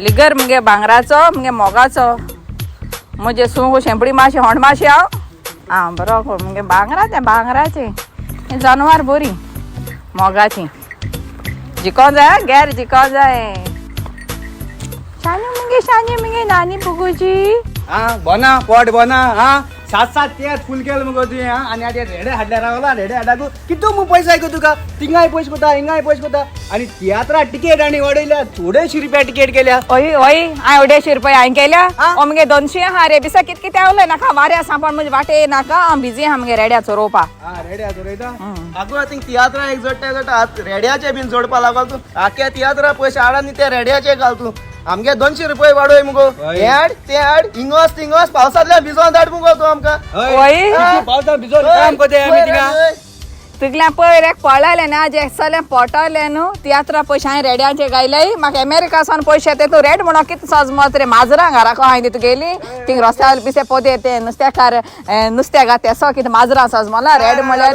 लिगर मुगे भांगराचो मुगे मोगाचो म्हजे सुंग शेंपडी माशी होंड माशी हांव आं बरो मुगे भांगराचें भांगराचें हें जानवर बरी मोगाची जिको जाय गैर जिको जाय शानी मुगे शानी मुगे नानी पुगुची हा बोना पोट बोना हा सात सात तेच फूल केलं मगो तुवें हा आनी आतां रेडे हाडल्या रावला रेडे हाडल्याकू कितू मग पयशे आयको तुका तिंगाय पयशे कोता हिंगाय पयशे कोता आनी तियात्रा टिकेट आनी वाडयल्या 250 रुपया टिकेट केल्या. ओय ओय हांवें 250 रुपया हांवें केल्या आ? ओ मुगे 200 हा रे बिसा कित कितें उलय नाका वाऱ्या सांपण म्हजे वाटे नाका हांव बिजी आहा मुगे रेड्या चोरोवपा. हा रेडे चोरयता. आगो थिंग तियात्रा एक जोडटा जोडटा आत रेड्याचे बीन जोडपा लागल तूं आख्या तियात्रा पयशे हाड आनी ते रेड्याचे घाल तूं आमगे 200 रुपये वाडोय मुगो हय. हे हाड ते हाड हिंगोस थिंगोस पावसांतल्यान भिजोन धाड मुगो तूं आमकां. ओय. पावसा भिजोन काम कोते आमी थिंगा. तुगल्या पयर एक पळयलें ना जे सगळें पोटलें न्हू तियात्रा पयशे हांवें रेड्यांचे गायले म्हाका अमेरिका सावन पयशे येते तूं रेड म्हणून कितें सजमत रे माजरां घराको हांवें तुगेली थिंग रस्त्यार पिसे पोदे ते नुस्त्याकार नुस्त्या घात तेसो कितें माजरां सजमला रेड म्हणल्यार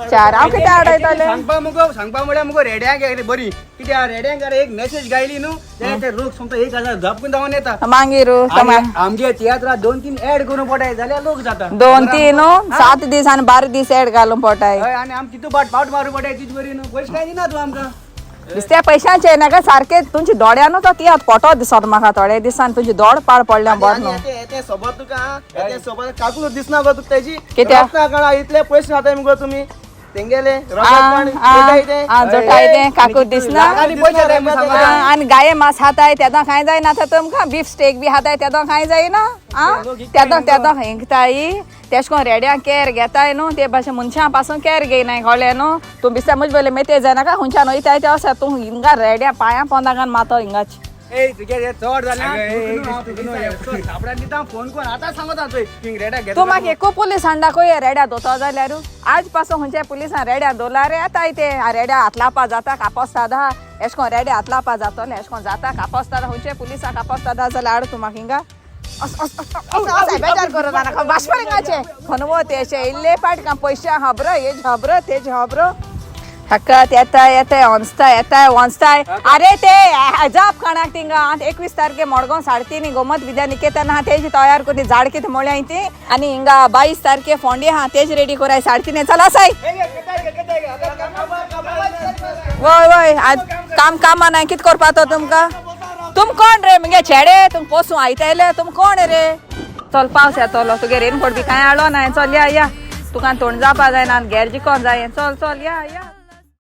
चार हांव कितें हाडयतलें. सांगपा मुगो सांगपा म्हळ्यार मुगो रेड्यांक गेली बरी कित्याक रेड्यांक एक मेसेज गायली न्हू जाल्यार ते लोक सोमतो 1000 धपकून जावन येता. मागीर आनी आमगे तियात्रा 2-3 एड करून पडाय जाल्यार लोक जाता 2-3 7 दीस आनी 12 दीस एड घालून पोटाय. हय आनी आम कितू पाट पावट मारू पडाय तीच बरी न्हू पयशे काय दिना तूं आमकां. दिसत्या पयशांचे नाका सारकें तुमच्या दोळ्यानू तो तियात पोटो दिसत म्हाका थोडे दिसान तुमची दोड पाड पडल्या बरो न्हू. ते सोबत तुका ते सोबत काकूल दिसना गो तुका तेजी कित्याक? रत्ना इतले पयशे खाताय मुगो तुमी तेंगेले जोटाय ते काकू दिसना. आनी पयशे जाय म्हूण सांगता. आनी गाये मांस खाताय तेदो खांय जायना आतां तुमकां बीफ स्टेक बी खाताय तेदो खांय जायना आं तेदो तेदो हिंकताय तेश कोन रेड्या केर घेताय न्हू ते भाशेन मनशां पासून केर घेयनाय कळ्ळें न्हू. तूं बिस्ता म्हजे पयले मेते जायनाका खंयच्यान वयताय ते आसा तूं हिंगा रेड्या पांयां पोंदागान मातो हिंगाच. ए तुगे हे चड जालें सापड्यान दिता फोन कोण आतां सांगता चोय थिंग रेड्याक घेता. तूं म्हाका एकू पुलिसान दाखय रेड्या धोतो जाल्यार आज पासून खंयच्या पुलिसान रेड्या धोला रे येताय ते रेड्या हातलापा जाता कापोस्तादा एश कोन रेड्या हातलापा जातोले एश कोन जाता कापोस्तादा खंयचे पुलिसा कापोस्तादा जाल्यार हाड तूं म्हाका हिंगा बेजार करूं नाका वाशपरिंगाचे खनवो तेशे इल्ले पाट का पयशे खबर हेज खबर तेज खबर हकत येताय येताय वंचताय येताय वंचताय. अरे ते जाप खाणाक थिंगा 21 तारखे मडगांव 3:30 गोमत विद्या निकेतन आहा तेजी तयार कोती झाड कितें मोळ्याय ती आनी हिंगा 22 तारखे फोंडे आहा तेज रेडी कोराय 3:30 चल आसाय. वय वय आज काम कामा ना कितें करपा तो तुमकां तुम कोण रे मुगे चेडे तुम पोसूं आयतायले तुम कोण रे. चल पावस येतलो तुगे रेनकोट बी कांय हाडलो ना चल या या तुका तोंड जावपा जायना घेर जिकोन जाय चल चल या या.